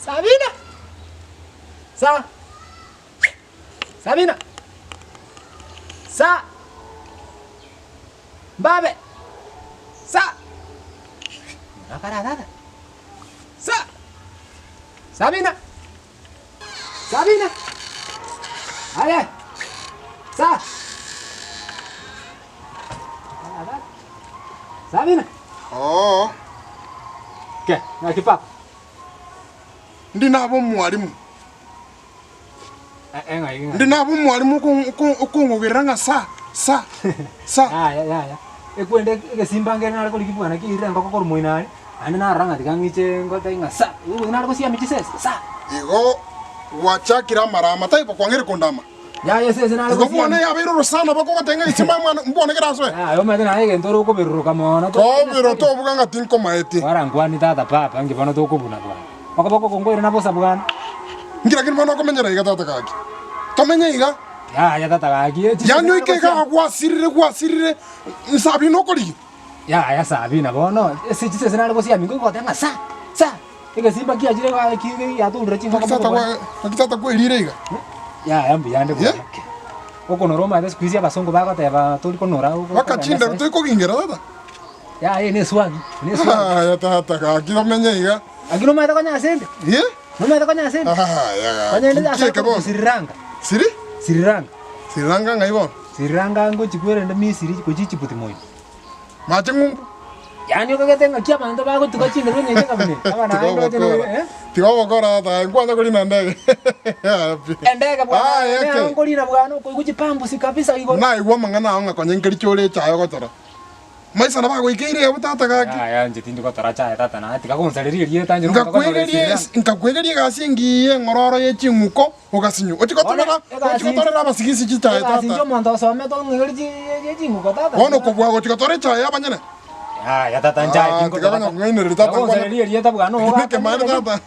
Sabina! Sa! Sabina! Sa! Mbabe! Sa! Nakara tata. Sa! Sabina! Sabina! Aye! Sa! Sabina! Oo. Ke, naki papa? Ndi nabe omwalimu. Eh, eh, ng'ai, ng'ai. Ndi nabe omwalimu oko- oko- okong'ogerera ng'a sa, sa, sa. Yaya, yaya. Ekwende egesimba nkere nare korigia bwana kiirire engoko korwa moino are, naende narora ng'a tiga ng'iche ngotebi ng'a sa, igo nare gosiamia chisese, sa. Igo gwachakire amarama, taibo kwang'eire kondama. Yaya esese nare Igo gosiamia. bwana yabeire orosana bakogotebia ng'a ise mwana mbwane kera asoe. Yaya omanyete naye egento ore okoberuruka mono. Kobero tobuga ng'a tinkomaeti. Kwarankwania tata papa nki bono tokobuna bwana. Okoboko oko nkoirana bosa bwana. Nki lakini bono okomenyera iga tata gaki? Tomenye iga. Yaya tata gaki eh, Yaani oike iga gwasirire gwasirire Sabina okorigia. Yaya Sabina bono ase chisese nare gosiamia nkogoteba ng'a sa sa egesimba kiachire iga ki giaturire chingoko Naki tata bwana. gwa naki tata kwerire iga? Yaya mbuya nde Ye? bwana. Okonora omanyete siku hizi abasongo bagoteba tori konora Mpaka chinderu toikogingera tata. Yaya eye ne eswagi, ne eswagi. Yaya tata gaki tomenye iga. Lakini omanyete konya ase ende? Ye? Nomanyete konya ase ende? Yaya gaki. Konya ende ase Nki eke akorokwa bono? Sri Lanka. Sri? Sri Lanka. Sri Lanka ng'ai bono? Sri Lanka ngochi kwerende Misiri gochia Djibouti moino. Mache ng'umbu. Yaani okagete ng'aki abanto bagotuga chinderu enyinge ng'a buna eye. Aba Tiga naende ndoche ogokora. ne eh? Tiga ogokora tata, nkwancha korina endege. Yaya pi. Endege bwana, Aya nero eke. nkorina bwana okoigwa chipambusi kabisa igoro. Naigwa amang'ana ao ng'a konya nkericho ore echaye ogotora. Maisa nabo agoikeire abwo tata gaki. Yaya inche tindi gotora chaye tata naye tiga gonsareria erieta inche nomonto okonyora Nkakwegeria Sri esi- nkakwegeria egasi engiya eng'ororo ye ching'uko ogasinywa. Ochie Bono gotorera, egasi ochie gotorera abasigisi chichaye Egasi inche tata. omonto osomete ong'igeri chi ching'uko tata. Bono okobua gochia gotora echaye abanyene. Yaya tata nchaye Ah, tingotora tiga konya tata. kong'ainereria tata Tiga gonsareria erieta bwana nkwane. Nekemaene tata.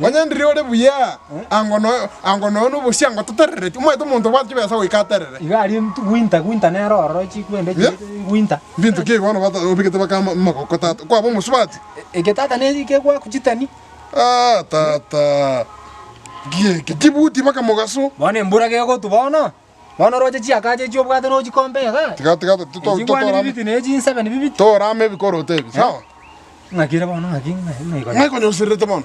Onye ndiri ore buya, ango noyo ango noyo nobosie ango toterereti, omanyete omonto obwate chibesa goika aterere. Iga aria winter winter nere ororo chikwende Yeah. winter. Mbinto ki bono bata obegete baka ama- amagoko tata, kwaba omosubati? Eke tata ne kegwaku chitani. Ah tata, nki eke? Chibuti baka mogaso. Bono embura gegotwa bono, bono oroche chiakacha echi obwate nochikombe igaa. Tiga tiga to- to- Echigwane totorame bibiti na echinsebe bibiti. torame ebikoroto ebi, sawa? Ng'aki ere bono ng'aki ng'ai ng'ai konya. Ng'ai konya osirerete bono?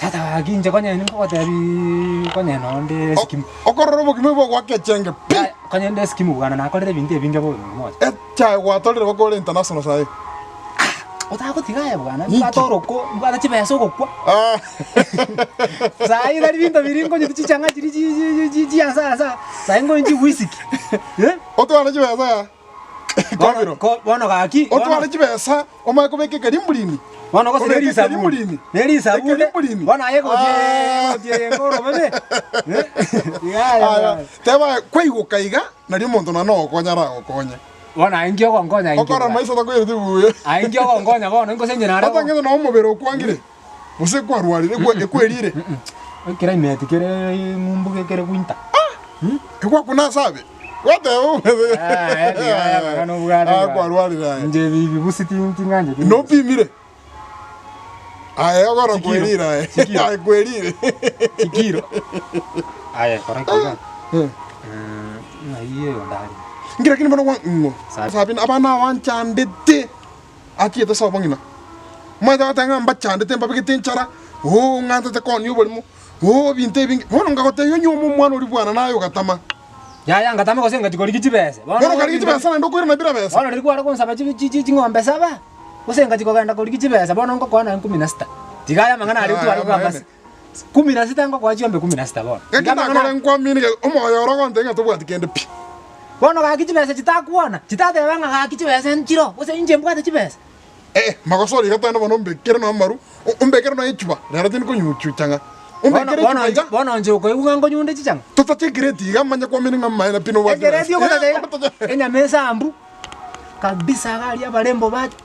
Tata gaki inche konya nkogotebiiii konya nonde esikimu. Okorora obokima obo bwagoaka echenge pi! Konya nde esikimu bwana nakorire ebinto ebinge bobe mocha. Echae gwatorire baka ore international saii. Otagotiga aye bwana, mbwate oroko, mbwate chibesa ogokwa. Ah. Saii tari binto biria nkonywa chichang'a chiria chi- chi- chi- chiansa saii nkonywa chiwisiki. Eh? Otware chibesa ya? Bono ko- bono gaki, bono- Otware chibesa omanye kobeka ekerimburini. Bono gose Obeke ne risabuni. ekerimburini. Ne risabuni. Ekerimburini. Bono aye gotie Ah. gotie engoro bobe. Eh? Iga aye Aya, bwana. teba kwaigoka iga nario omonto nonya nogokonya aragokonye. Bono aye inki ogonkonya inki Okora bwana? maiso takoireti buya. Aye inki ogonkonya bono inko ase inche nare Otang'ete nonya omobere okwangire gose kwarwarire ekwe- ekwerire. Eclimate kere ng'umbu kere winter. Egwakuna ase abe. Kwarwarire aye. Inche ebibusi ting'ancheti. Nopimire? Aye ogoro Chikiro. kwerire aye. Chikiro. Aye kwerire. Chikiro. Aye kora iga. Eh. Ng'ai eyo ndari. Nki lakini bono gwa ng'o? Sabi. Sabina abana abanchandete achiete sobo ng'ina. Omanyete agoteba ng'a mbachandete mbabegete enchara, oo ng'antete koonia oborimo, oo ebinto ebinge. Bono ngagotebia onyuome omwana oria bwana naye ogatama. Yaya ngatama gose ngachia korigia chibesa. Bono okarigia chibesa naende okoirana bira besa. Bono riria kware konsaba chi- chi- chi- ching'ombe saba, gose ngachia kogenda korigia chibesa, bono ngokoa naye kumi na sita. Tiga aya amang'ana aria tware kogamba Amaene. kumi na sita ngokoa chiombe kumi na sita bono. Gaki Tiga amang'ana nakore nkwamini ge omoyo oro ogontebia ng'a tobwati kende pi. Bono gaki chibesa chitakuona, chitateba ng'a gaki chibesa nchiroo, gose inche mbwate chibesa. Eh, magoso riga togende bono ombekere nonya amaru, ombekere nonya echuba, rero tindi konywa chichang'a. Bono Ombekere bono echuba inche iga, bono inche okoigwa ng'a nkonywa chichang'a. totache ekreti iga manye kwamini ng'a amaene pi nobwate Ekereti besa. ogotacha Eh, iga, ogotacha. enyama esambu, kabisa iga aria abarembo bacha.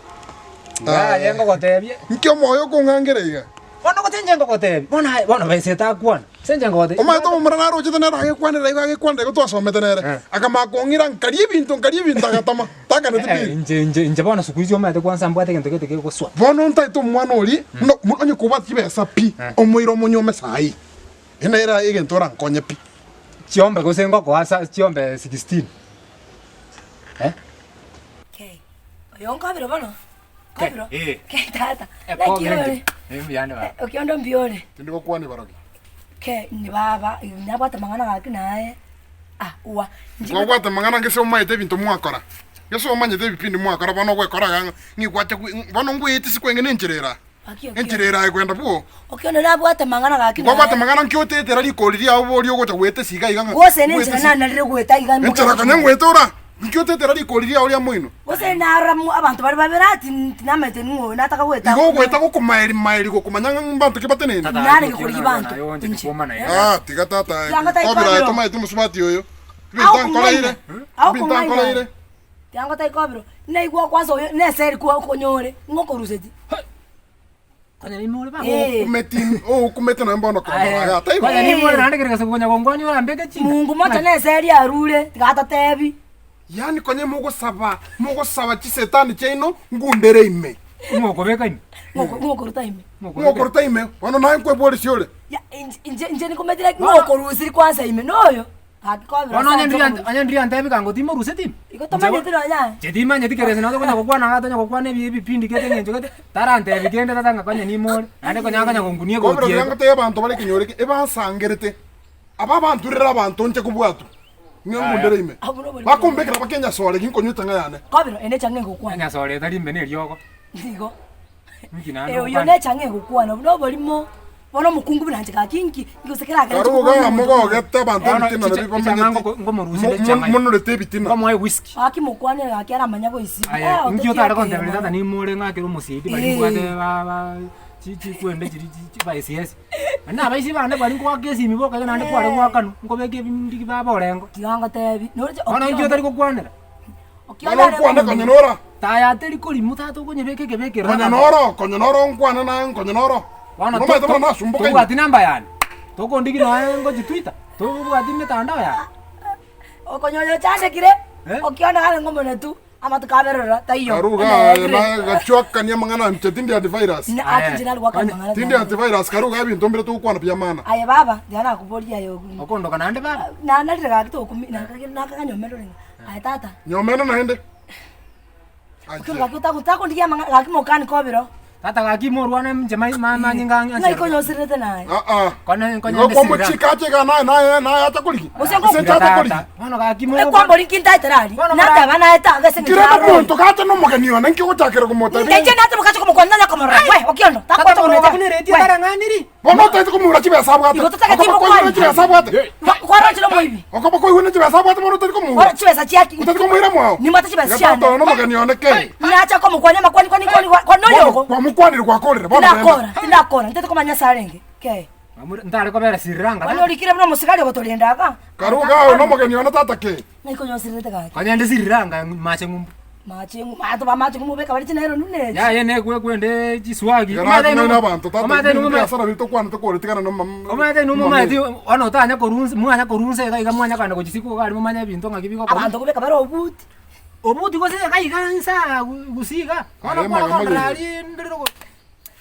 Iga aye nkogotebia. Nki omoyo okong'angera iga? Bono gose inche nkogotebia, bono aye bono besa etakwana. Ase inche ngogotebi. Omanyete omomura narochete nere agekwanera igo agekwanera igo twasomete nere, Eh. akamanya kong'ira nkaria ebinto nkaria ebinto agatama, takaneti Eh, pi. inche inche inche bono siku hizi omanyete kwanza mbwate egento gete kegoswa. Bono ntaete omwana oria, buna buna onye kobwate chibesa pi, Eh. omoire omonyuome saii, ere nere egento orankonye pi. Chiombe gose ngokoa sa chiombe 16 eh. Kei, oyo nkobire bono, nkobire? Eh. Kei tata, Eh, naki kobire ore? inche. Eh, mbuya ande baba. Eh, okiondo mbuya ore? Tindi gokwania barogi. Kei, ni baba, nabwate amang'ana gaki naye, ah uwa, inche Nkobwate amang'ana gese omaete ebinto mwakora, gese omanyete ebipindi mwakora bono ogwekora iga ng'a ng'igwacha gwe bono ngweeti isiko enge nenchera ere aa. Gaki okio. Enchera ere aye kwenda bwoo. Okio nabwate amang'ana gaki Nkwabwate naye. amang'ana nki otetera rikori riao boria ogocha goetesa iga iga ng'a Gose nenchera goetesa. nanarire goeta iga mboke Enchera konya ngoeta ora, nki otetera rikori riao ria moino. Gose narora mo abanto baria babere ati tinamaete ning'o oyo nataka goeta Igo ogoeta gokomaeri maeri gokomanya ng'a mbanto ki bateneine. Tata Narenge gaki korigia okio banto, naye oanchete inche. kwomana iga. Ah, tiga tata, Tianga kobira aye taikobirwa. tomaeti omosubati oyo. Ebinto ankoreire, ebinto ankoreire. Tianga taikobirwa, naigwa kwanza oyo neseri kwa okonyore, ng'o okoruseti. Konya nimore baba. Eh. Okumeti, okumete nonya bono Aye, korora iga, taibo? Konya nimore naende kere gose konya gongwani orambeke chinda. Mungu mocha neseri arure, tiga atotebi. Yaani konya mogosaba, mogosaba chisetani chiaino ngundere ime. Ng'okobeka ime. Ng'o ng'o okoruta ime. Ng'okobeka. Ng'okoruta ime, bono naye nkweboresie ore. Ya inche inche inche nikomanyete ng'o okorusiri kwanza ime noyo. Bono onye ndiri ante- onye ndiri antebi kango timoruseti ime. Igo tomanyeti nonya aye. Inche timanyeti kere ase nonya konya gokwana iga tonya gokwana ebi ebipindi gete eng'encho gete, tarantebi kende tata ng'a konya nimore, naende konya akonya gonkunia Kobera egoti tiga eye. ngotebie abanto bare ekenyoro eke, ebansangerete, aba abanturere abanto nche kobwatwa, ng'a ngundere ime. Abwo nobori Bakombekera mpaka enyasore ginkonywa echang'a yane. Kobiro ene echang'a egokwana. Enyasore etari mbe na eriogo. Igo. Inki naende Eh, oyio ogokwana? nechang'a egokwana, buna oborimo, bono omokungu buna inche gaki inki, inki gose keragere Karuga chikobua omonto mogogete abanto Bono ebitina chicha- nabio chichang'a bamenyete, ngoko- ngomorusia mo- ne chichang'a mo- monorete ebitina. Ngomoe whisky. Gaki mokwanere gaki aramanya goisiba. Aye, Eh, inki ototiga otare konteberia okeyomana. tata nimore ng'akere omosieti baria Eh. mbwate ba- ba chi- chikwende chiri chi- chi ba ss. Naende abaisia bande baria nkoaka esimi boka iga naende kware goakanwa, nkobeka ebindigi baba orengo. Tiga ngotebi, noroche Bono inki otari gokwanera? Bono nkwane konya noro. Taya teri korimo tata okonyebeka ekebekero Konya noro, konya noro nkwane naye nkonya noro. Bono Nomanyete buna nasumboka ime. tobwati namba yane, tokondigi noe ngochi twitter, tobwati emetandao yane. Okonya oyo ochandekire, Eh? okiona kare ng'omonwe tu, amatuko abere rora taiyo. Karuga aye naye gachwakania amang'ana inche tindi antivirus. Na aki inche nare goakana amang'ana Tindi tari. antivirus karuga ebinto mbire togokwana bia maana. Aye baba, tiga nakoboria aye oku- Okondoka naende baba. Nanarire gaki tokumi, nakakanyomera orenge. Aye tata. Nyomene naende. Okiona gaki otago takondigia amang'ana gaki mokani kobiro. Tata gaki morwane inche mai- ma- manyinga ang'e Ng'ai konyosirete naye. Ah, ah. Kone- konye Igo ndesirira. kwamochika ache iga naye naye naye acha korigi. Gose ngo- Ase nchache korigi. Tata, bono gaki mogo- Ekwambori nki ntaetera aria. Bono mara- Nateba naye ta gese ng'encho Kirende naroro. omonto gacha nomogeni one nki ogochakera komotebia. Inche nateba gacha komokwana nanya komorora. We, okiondo. Tata Takwacha bono komorora. buna eredio etarang'aniri. Bono otaete komoura chibesa abwate. Igo totageti Okoba koigwa mokwane. chibesa abwate. Kwarorire omoibi. Okoba koigwa ne chibesa abwate bono otari komoura. Ore chibesa chiaki. Otari komoira mwao. Nimwate chibesa Iga chiane. tata oyo nomogeni one ke. Nacha komokwania amakwani kwani kwani kwani Bono noyoko. kwamokwanire gwakorire bono Tindakora, genda. tindakora, ntete komanya ase arenge. Kee. Mamura- Ntare kobera Sri Lanka. Kwani orikire buna omosigari ogotorinda iga. Karuga oyo nomogeni one tata ke. Ng'ai konyosirerete gaki. Konya ndi Sri Lanka mache ng'umbu. Mache ng'u mato ba mache ng'umbu beka bare chinaironi buna echi. Yaye nekwe kwende chiswagi. Iga nakong'aina abanto tata Omanyete ebinto inwe ebiasara biria tokwanete kore tigana na mama. Omanyete inwe momanyeti bono otanya korwa nse mwanya korwa nse iga iga mwanya kogenda gochia isiko iga aria momanye ebinto ng'aki bigokorwa. Abanto kobeka bare obuti. Obuti gose iga iga nse aa gusii iga. Bono Aye, kware maga kondora maga. aria ndire go.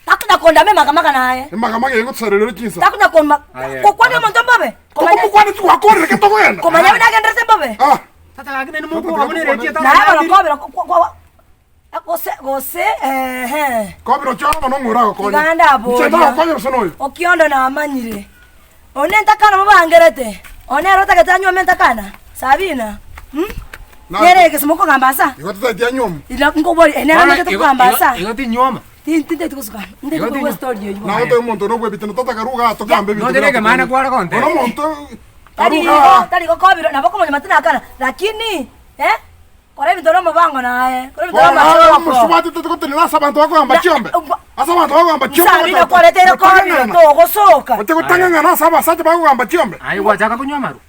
Takonya kondama emagamaka naye. Emagamaka eye ngotosarereire chinsa. Takonya koma Aye. gokwania omonto mbobe. Komanya Tokomokwaneti gwakorire ke togenda. komanya buna agenderete mbobe. Ah. Tata gaki nende mokoa buna eredio Naye bono kobera ko- ko- ko- gose gose ehe. Kobera ochore mono ng'o oragokonye. Tiga ndaboria. Inche ndagokonye gose noyo. Okiondo namanyire. One entakana mobangerete, one nere otagete anyuome entakana? Sabina, mm? Na- Nere egese mokogamba asa? Igo totageti anyuome. Ira nkoboria, ere nere amanyete kogamba asa? Igo tinywoma. Tin- Tintageti gosuka, ntagete Igo korwa tinyo- estory eywo. Naye otoe omonto one obwebitino totaka ruga togambe ebinto Noche neke maana kware gontebia. Bono omonto Tari karuga igo, tari igo kobiro, nabo okomonyoma tinakana, lakini, eh, Kora ebinto nomobango naye, kora ebinto Bono naye namachoko. omosubati tete gotenena ase abanto bakogamba Na- chiombe. Ugwa- Ase abanto bakogamba chiombe. Sabina kwareteire kobiro togosoka. Gocha gotang'ang'ana ase abasacha bakogamba chiombe. Aye gwachaka konywa amarwa.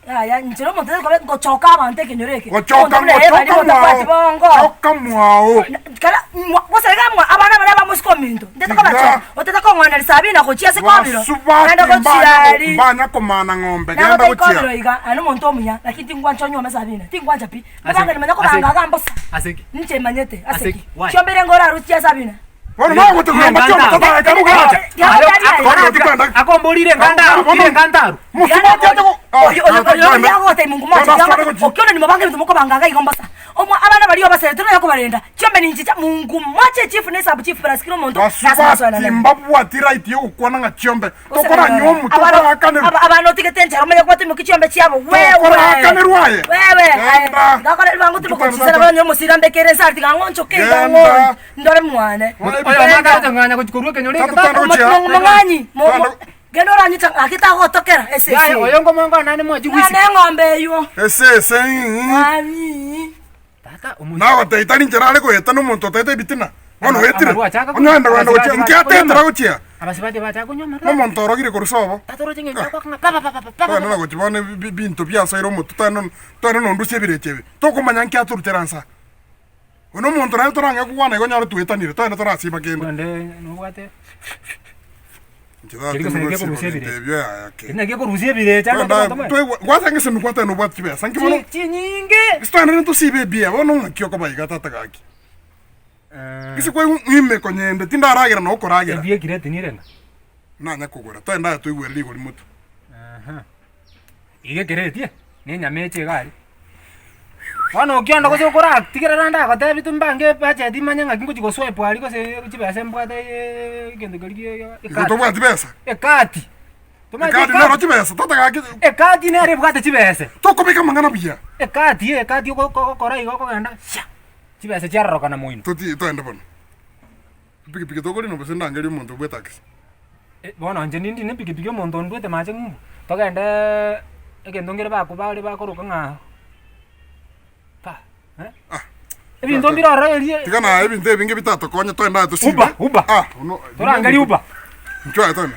Yaya, inche na omonto tari kobe ngochoka abanto ekenyoro eke. Gochoka Omonto buna eye bari ngochoka motabwati mwao. bongo. Choka mwao. Na- Kara mwa- gose iga mwa abana baria abamosike ominto, ntete kobachoka, Tiga. otete kong'oneria Sabina gochia ase kobiro, Basubati naende gochia mbanya aria. mbanya komana ng'ombe genda Nagotebia gochia. kobiro iga, aye nomonto omuya, lakini tingwancha onyuome Sabina, tingwancha pi. Ase- Mobangani manya kobanga ase- iga mbosa. Ase ki? Inche manyete, ase Ase ki? ki? Why? Chiombe renge orarusie chia Sabina. Bono nagote kogamba chiombe totagaika mogacha. Akomborire engandaru, ire engandaru. Mosubati ache go- Ah, Oyo- oyo- ah, oyo twende. yagotebia Mungu mocha, Twende yanga- asore gochia. okiona nimobanga ebinto mokobanga iga igo mbosa. Omwa abana baria obaserete nonya kobarenda, chiombe ninchicha Mungu moche chief ne sub chief plus kera omonto ase Basubati masoanane. mbabwati right yogokwana ng'a chiombe Gose tokoranywa omo abana- tokoraakanerwa. aba- abana otigete enchara omanye kobatimokia chiombe chiabo wewe. Tokoraakanерwa aye. Wewe, aye. Genda. Ngakora ribango timoka Tokwana chisera tata. banywe omosira mbekere ensare tiga ng'onchoke iga Genda. ng'o ndore mwane. Oyo Oyo omwana agoteng'anya gochia korwa ekenyoro eke Tata tata. tanda gochia. Mong'anyi, mo- mo- Tanda- genda oranyucha ng'aki tagotokera esese. Yaya, oyo ngomongo nane mwachi Ng'ana gwisi. eng'ombe eywo. Esese ii. Ami. Tata, omoiseke. Nagotebia tari inchera are goeta na omonto otaete ebitina. Bono oetire. Amarwa achaka Onye oenda kogenda gochia, Abasubati nki bacha atetera konywa gochia? Abasubati bacha konywa amarwa. Na omonto orogire korwa sobo. Tata oroche ng'a enchera goaka ng'a pa pa pa pa pa pa. Toende na gochia bono ebi binto biasoire omotwe toende toende nondusie ebirecha ebi. Tokomanya nki atorutera nsa. Oyo na omonto naye torang'e kogwana igo onyore twetanire toende torasiba kende. Korende nobwate Inche tata Keria gose tindi gekorusia gosiba binto ebirecha. ebio yaya ki. Keria naki gekorusia ebirecha ande Toende abanto bamanye. toigwa gwasanga esemi gwateba nobwate chibesa nki bono Chi- chinyinge. Gose toenderere tosibe ebiya bono ng'aki okoba iga tata gaki. Gese kwaigwa ng'ime konyende tindaragera na okoragera. Ebiya ekireti nirenga? Nanya kogora toende aye toigwere rigori motwe. Aha. Iga ekereti eh, na enyama eche iga aria. Bono okionda gose okoratigerera ande agotebi tumbange ebudget manye ng'aki ngochi goswipe aria gose chibesa mbwate egento keria gie Igo ekati. tobwati besa? Ekati. Tomanyete Ekadi nero ekati? chibesa tata gaki Ekati nere ebwate chibese. tokobeka amang'ana buya. Ekati eh, ekati oko okogokora iga okogenda sha, chibese chiarorokana moino. Toti toende bono. Epikipiki tokorina gose ndangerie omonto bwe taxi. Bono inche nindi na epikipiki omonto ondwete mache ng'umbu, togendeeee egento nkere bako bare bakoroka ng'a pa eh, Ah, ebinto mbire ororo erie Tiga naye ebinto ebinge bitatokonye toende aye tosibe. Uber, Uber. Ah, ono torangerie Uber. Inchuo aye toende.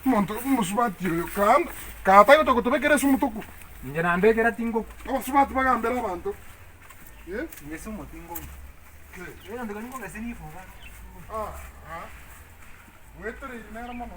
Omonto omosubati oyo kanda katagocha gotobekera esumu tokwe. Inche nambekera tingokwa. Abasubati bagambere abanto. Eh? Inche sumu tingokwa. Egento keria nkogesa rifuga. Ah, ah. Bwetereiri nere mono.